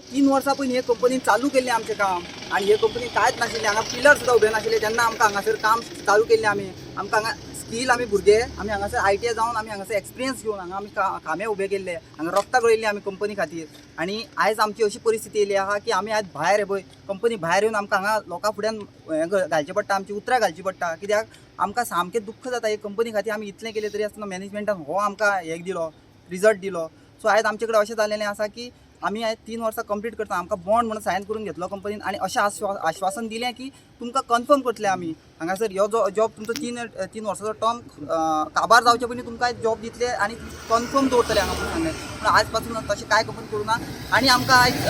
3 वर्सां पयलीं हे कंपनीन चालू केल्लें आमचें काम आनी हे कंपनीन कांयच नाशिल्लें. हांगा पिलर सुद्दां उबे नाशिल्ले तेन्ना आमकां हांगासर काम चालू केल्लें आमी. आमकां हांगा स्कील, आमी भुरगे, आमी हांगासर आयटीआय जावन आमी हांगासर एक्सपिरियन्स घेवन हांगा आमी खांबे उबे केल्ले. हांगा रक्तां गळयल्लीं आमी कंपनी खातीर. आनी आयज आमची अशी परिस्थिती येयली आहा की आमी आयज भायर, हे पळय, कंपनी भायर येवन आमकां हांगा लोकां फुड्यान हें घालचें पडटा, आमची उतरां घालचीं पडटा. कित्याक आमकां सामकें दुख्ख जाता, हे कंपनी खातीर आमी इतलें केलें तरी आसतना मॅनेजमेंटान हो आमकां हें दिलो, रिजल्ट दिलो. सो आयज आमचे कडेन अशें जालेलें आसा की आमी आयज 3 वर्सां कंप्लीट करता, आमकां बॉन्ड म्हणून सायन करून घेतलो कंपनीन आनी अशें आश्वासन दिलें की तुमकां कन्फर्म करतले आमी हांगासर. ह्यो जो जॉब तुमचो 3 3 वर्साचो टर्म काबार जावचे पयलीं तुमकां जॉब दितले आनी कन्फर्म दवरतले हांगा म्हणून सांगलें. पूण आज पासून तशें कांय कंपनी करूं ना. आनी आमकां आयज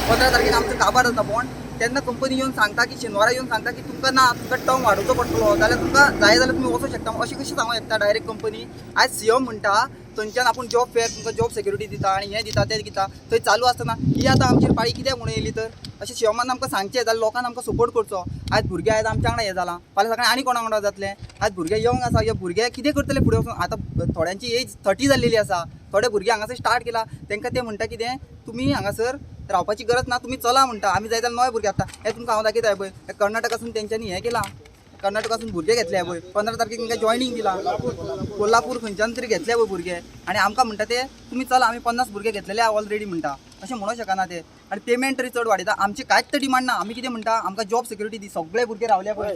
15 तारखेक आमचो काबार जाता बॉन्ड, तेन्ना कंपनी येवन सांगता की, शेनवारा येवन सांगता की तुमकां ना, तुमकां टर्म वाडोवचो पडटलो, जाल्यार तुमकां जाय जाल्यार तुमी वचूंक शकता. अशें कशें सांगूंक शकता डायरेक्ट कंपनी? आयज सीएम म्हणटा थंयच्यान आपूण जॉब फेर, तुमकां जॉब सेक्युरिटी दिता आनी हें दिता, तें दिता. थंय चालू आसतना ही आतां आमचेर पाळी कित्याक म्हणून येयली तर? अशें सीएमान आमकां सांगचें जाल्यार लोकांक आमकां सपोर्ट करचो. आयज भुरगे, आयज आमच्या वांगडा हें जालां, फाल्यां सकाळी आनी कोणा वांगडा जातलें. आयज भुरगे यंग आसा, हे भुरगे कितें करतले फुडें वचून? आतां थोड्यांची एज 30 जाल्लेली आसा. थोडे भुरगे हांगासर स्टार्ट केला, तांकां ते म्हणटा कितें, तुमी हांगासर रावपाची गरज ना, तुमी चला म्हणटा. आमी जाय जाल्यार नवे भुरगे हाडटा. हे तुमकां हांव दाखयता, हे पळय, हे कर्नाटकासून तेंच्यांनी हें केलां, कर्नाटकासून भुरगे घेतले. पळय, 15 तारखेक तांकां जॉयनींग दिलां. कोल्हापूर खंयच्यान तरी घेतले पळय भुरगे आनी आमकां म्हणटा ते तुमी चला, आमी 50 भुरगे घेतलेले ऑलरेडी म्हणटा. अशें म्हणूंक शकना ते. आनी पेमेंट तरी चड वाडयता. आमची कांयच डिमांड ना. आमी कितें म्हणटा, आमकां जॉब सेक्युरिटी दी. सगळे भुरगे रावले पळय,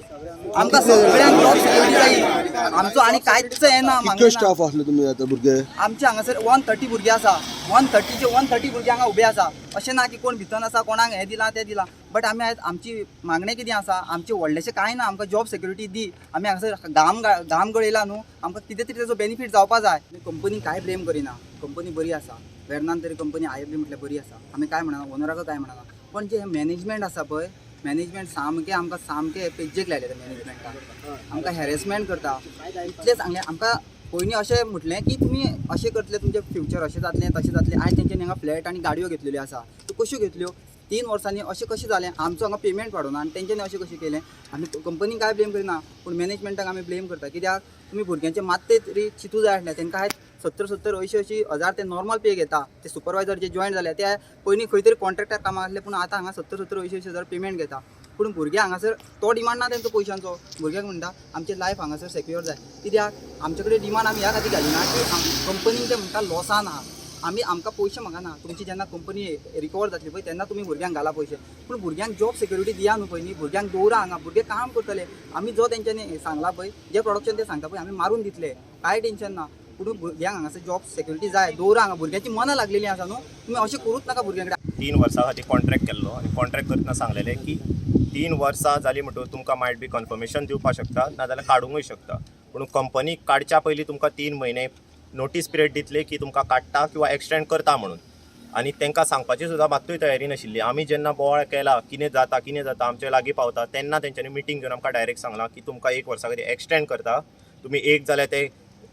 आमकां सगळ्यांक जॉब सेक्युरिटी जाय. आमचो आनी कांयच हें ना, कितके मागणें ना. स्टाफ असले तुमी आतां भुरगे? आमचे हांगासर 130 भुरगे आसा. 130चे 130 भुरगे हांगा उबे आसा. अशें ना की कोण भितर आसा, कोणाक हें दिलां, तें दिलां. बट आमी आयज आमची मागणें कितें आसा, आमचें व्हडलेशें कांय ना. आमकां जॉब सेक्युरिटी दी. आमी हांगासर घाम घाम गळयला न्हू, आमकां कितें तरी तेजो बेनिफीट जावपा जाय. कंपनी कांय ब्लेम करिना, कंपनी बरी आसा. वेर्नान तरी कंपनी आयएफबी म्हटल्यार बरी आसा. आमी कांय म्हणना, ओनराक कांय म्हणना. पण जे मॅनेजमेंट आसा पळय, मॅनेजमेंट सामकें आमकां सामकें पेज्जेक लायलें. त्या मॅनेजमेंटान आमकां हॅरेसमेंट करता. इतलें सांगलें आमकां पयलीं, अशें म्हटलें की तुमी अशें करतले, तुमचें फ्युचर अशें जातलें, तशें जातलें. आयज तेंच्यांनी हांगा फ्लॅट आनी गाडयो घेतलेल्यो आसा. त्यो कश्यो घेतल्यो 3 वर्सांनी? अशें कशें जालें? आमचो हांगा पेमेंट वाडोना आनी तेंच्यांनी अशें कशें केलें? आमी कंपनीक कांय ब्लेम करिना, पूण मॅनेजमेंटाक आमी ब्लेम करता. कित्याक तुमी भुरग्यांचे मात्ते तरी चिंतू जाय आसलें. तांकां आयज 70 70 80 80 हजार ते नॉर्मल पे घेता. ते सुपरवायजर जे जॉयन जाले, ते पयलीं खंय तरी कॉन्ट्रॅक्टार कामाक आसले, पूण आतां हांगा 70 70 80 80 हजार पेमेंट घेता. पूण भुरगे हांगासर तो डिमांड ना तेंचो पयशांचो. भुरग्यांक म्हणटा आमचें लायफ हांगासर सेक्युअर जाय. कित्याक आमचे कडेन डिमांड आमी ह्या खातीर घालिना की कंपनीन ते म्हणटा लॉसान आहा आमी, आमकां पयशे मागना. तुमची जेन्ना कंपनी रिकवर जातली पळय, तेन्ना तुमी भुरग्यांक घाला पयशे. पूण भुरग्यांक जॉब सेक्युरिटी दिया न्हू पयलीं. भुरग्यांक दवरा हांगा, भुरगे काम करतले. आमी जो तेंच्यांनी सांगला पळय, जे प्रोडक्शन ते सांगता पळय, आमी मारून दितले, कांय टेन्शन ना. पूण भुरग्यांक हांगासर जॉब सेक्युरिटी जाय. दवरा हांगा, भुरग्यांची मनां लागलेलीं आसा न्हू. तुमी अशें करूच नाका भुरग्यां कडेन. 3 वर्सां खातीर कॉन्ट्रॅक्ट केल्लो आनी कॉन्ट्रॅक्ट करतना सांगलेलें की 3 वर्सां जालीं म्हणटकूच तुमकां मायट बी कन्फर्मेशन दिवपाक शकता, नाजाल्यार काडुंकूय शकता. पूण कंपनी काडच्या पयलीं तुमकां 3 म्हयने नोटीस पिरियड दितले की तुमकां काडटा किंवा एक्सटेंड करता म्हणून. आनी तांकां सांगपाची सुद्दां मात्तूय तयारी नाशिल्ली. आमी जेन्ना बोवाळ केला, कितें जाता, कितें जाता, आमचे लागीं पावता, तेन्ना तेंच्यांनी मिटींग घेवन आमकां डायरेक्ट सांगलां की तुमकां एक वर्सा खातीर एक्सटेंड करता, तुमी एक जाल्यार ते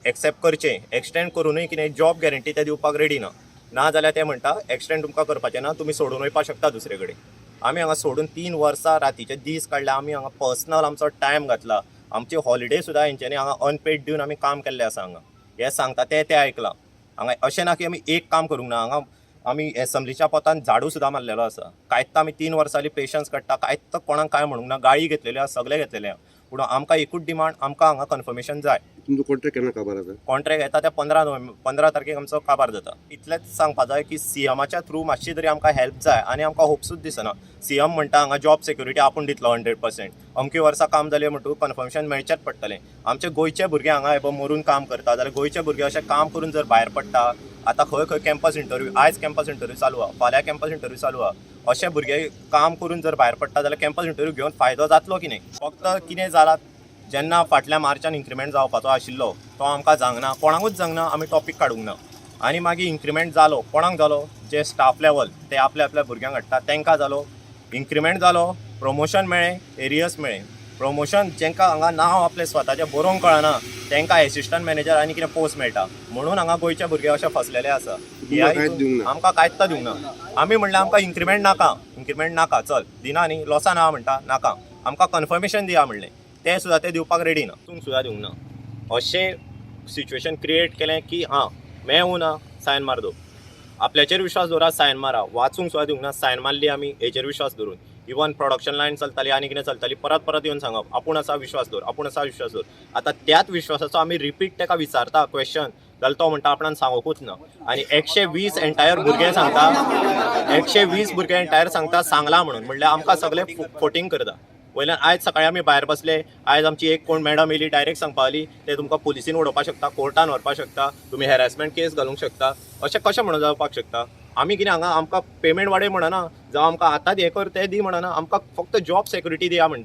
एक्सेप्ट करचें. एक्सटेंड करुनूय कितें जॉब गॅरंटी ते दिवपाक रेडी ना. ना जाल्यार ते म्हणटा एक्सटेंड तुमकां करपाचें ना, तुमी सोडून वयपाक शकता दुसरे कडेन. आमी हांगा सोडून 3 वर्सां रातीचे दीस काडले. आमी हांगा पर्सनल आमचो टायम घातला. आमची हॉलिडे सुद्दां हेंच्यांनी हांगा अनपेड दिवन आमी काम केल्लें आसा. हांगा हें सांगता तें तें आयकलां. हांगा अशें ना की आमी एक काम करूंक ना. हांगा आमी एसम्बलीच्या पोतान झाडू सुद्दां मारलेलो आसा. कांयच आमी 3 वर्सां पेशन्स काडटा, कांयच कोणाक कांय म्हणूंक ना. गाळी घेतलेल्यो आसा, सगळें घेतलेलें आसा, पूण आमकां एकूच डिमांड, आमकां हांगा कन्फर्मेशन जाय. तुमचो कॉन्ट्रॅक्ट केन्ना काबार जाता? कॉन्ट्रॅक्ट येता त्या 15 नोव्हेंबर, 15 तारखेक आमचो काबार जाता. इतलेंच सांगपा जाय की सीएमाच्या थ्रू मातशी तरी आमकां हेल्प जाय आनी आमकां होपसूच दिसना. सीएम म्हणटा हांगा जॉब सेक्युरिटी आपूण दितलो 100%. अमकी वर्सां काम जालें म्हणटकूच कन्फर्मेशन मेळचेंच पडटलें. आमचे गोंयचे भुरगे हांगा हे पळय मरून काम करता, जाल्यार गोंयचे भुरगे अशें काम करून जर भायर पडटा, आतां खंय खंय कॅम्पस इंटरव्यू, आयज कॅम्पस इंटरव्यू चालू आहा, फाल्यां कॅम्पस इंटरव्यू चालू आहा, अशे भुरगे काम करून जर भायर पडटा जाल्यार कॅम्पस इंटरव्यू घेवन फायदो जातलो की न्ही? फक्त कितें जाला, जेन्ना फाटल्या मार्चान इन्क्रिमेंट जावपाचो आशिल्लो तो आमकां जावंक ना, कोणाकूच जावंक ना. आमी टॉपीक काडूंक ना. आनी मागीर इन्क्रिमेंट जालो, कोणाक जालो? जे स्टाफ लेवल ते आपल्या आपल्या भुरग्यांक हाडटा तांकां जालो इन्क्रिमेंट, जालो प्रमोशन मेळ्ळें, एरियर्स मेळ्ळें. प्रमोशन जांकां हांगा नांव आपलें स्वताचें बरोवंक कळना तांकां एसिस्टंट मॅनेजर आनी कितें पोस्ट मेळटा. म्हणून हांगा गोंयचे भुरगे अशे फसलेले आसा. तुमकां कांयच दिवंक ना? आमकां कांयच दिवंक ना. आमी म्हणलें आमकां इन्क्रिमेंट नाका, इन्क्रिमेंट नाका, चल दिना न्ही, लॉसान आहा म्हणटा, नाका, आमकां कन्फर्मेशन दिया म्हणलें. तें सुद्दां ते दिवपाक रेडी ना. तूं सुद्दां दिवंक ना. अशें सिच्युएशन क्रिएट केलें की हां, मैं हूं ना, सायन मार दो. आपल्याचेर विश्वास दवरा, सायन मारा. वाचूंक सुद्दां दिवंक ना, सायन मारली आमी हेचेर विश्वास दवरून. इवन प्रोडक्शन लायन चलताली आनी कितें चलताली, परत परत येवन सांगप आपूण आसा विश्वास दवर, आपूण आसा विश्वास दवर. आतां त्याच विश्वासाचो आमी रिपीट ताका विचारता क्वेश्चन जाल्यार तो म्हणटा आपणान सांगूकूच ना. आनी 120 एंटायर भुरगे सांगता, 120 भुरगे एंटायर सांगता सांगला म्हणून, म्हणल्यार आमकां सगळे फोटींग करता. वयल्यान आयज सकाळी आमी भायर बसले, आयज आमची एक कोण मॅडम येयली, डायरेक्ट सांगपा लागली ते तुमकां पुलिसीन उडोवपाक शकता, कोर्टान व्हरपाक शकता, तुमी हॅरेसमेंट केस घालूंक शकता. अशें कशें म्हणून जावपाक शकता? आमी कितें हांगा आमकां पेमेंट वाडय म्हणना, जावं आमकां आतांच हें कर तें दी म्हणना, आमकां फक्त जॉब सेक्युरिटी दिया म्हणटा.